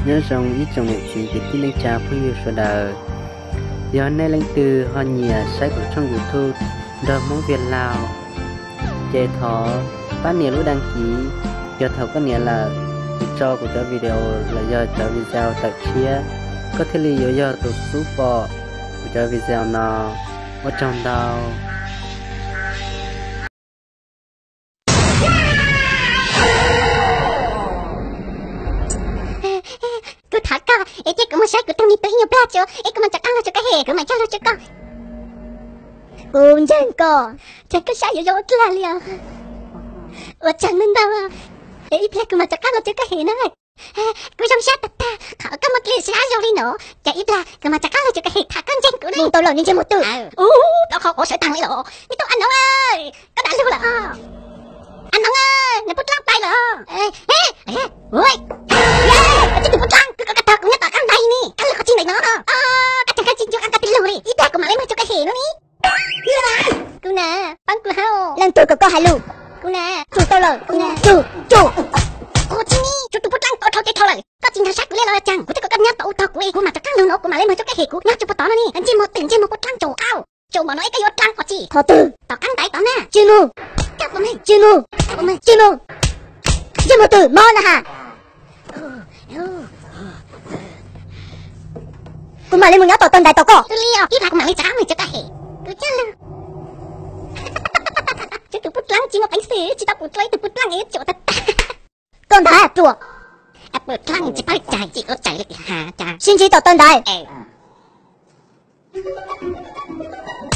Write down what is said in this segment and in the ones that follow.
Nyob zoo ib tsoom niam txiv kwv tij neej tsa phooj ywg sawv daws. Yog nej leej twg ho nyiam saib kuv tshooj YouTube Nrog Hmoob Vias Laug, ces thov pab nias lub đăng ký. Yog thaum koj nias lawm, kuv tso kuv cov video los yog cov video tawm tshiab, koj thiaj li yuav yog tus xub pom kuv cov video no. Ua tsaug ntau. Kuv tham koj es cia kuv mus saib kuv tus me tub ib nyuag pliag tso, es kuv mam rov qab los rau koj hem, kuv mam coj los rau koj. Kuv ntseeg koj, ces koj saib yuav zoo ua dlag li os. Ua tsaug ntau ntau, es ib pliag kuv mam rov qab los rau koj hem na. Kuv zoo siab tag tag qhov koj muaj kev xav zoo li no, ces ib pliag kuv mam rov qab los rau koj hem, tham koj ntseeg kuv na. Mus tau lawm, niag ntsej muag twg. Ub, tau qhov quav sawv taag li los, me tub Ab Noov, koj dam lug lawm os. Ab Noov, nws pub dlaab pais lawm. Koj tsis tus pub dlaab, kuv kom koj tog kuv nyob tom qaab ntais ni, koj lug qhov tsi ntawm no, koj tseem koj tsis ncu qab koj tij lug li, ib pliag kuv mam li muag rau koj hem no ni. Kuv na, paab kuv hab, leej twg kom koj hais lus? Kuv na, tsum tau lawm, kuv na, tsum, tsum. Qhov tsi ni, tsum tus pub dlaab tau dhau ces dhau lawm, koj tsis nrog saib kuv li los caag, kuv twb kom koj nyob tom u tog kuv es kuv mam rov qaab lug no, kuv mam li muag rau koj hem, kuv nyob tsum puag tod no ni, ntsej muag twm ntsej muag pub dlaab tsaus qaub. Tsaus npaum no es koj yuav dlaab qhov tsi? Qhov twg? Tom qaab ntais tod na. Tsis mus. Tsis mus. Tsis mus. Ntsej muag twm mob na has. Kuv mam li mus nyob tom taw ntais tos koj. Ib pliag kuv mam li rov qaab mus rau koj hem. Kuv coj lug. Tsum tus pub dlaab tsis muaj peev xwm, tsis tau pum dlua ib tug pub dlaab es yuav tsum tag tag. Koj ntag ruam. Pub dlaab tsis paub cais, tsis ua cais li has cas. Sib ntsib tom taw ntais.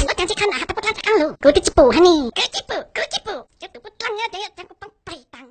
Ua cas tsis qha na has tas pub dlaab rov qaab lug, kuv twb tsis pum hab ni. Kuv tsis pum, kuv tsis pum, tsum tus pub dlaab nyob ces yog caag kuv poob pais taag.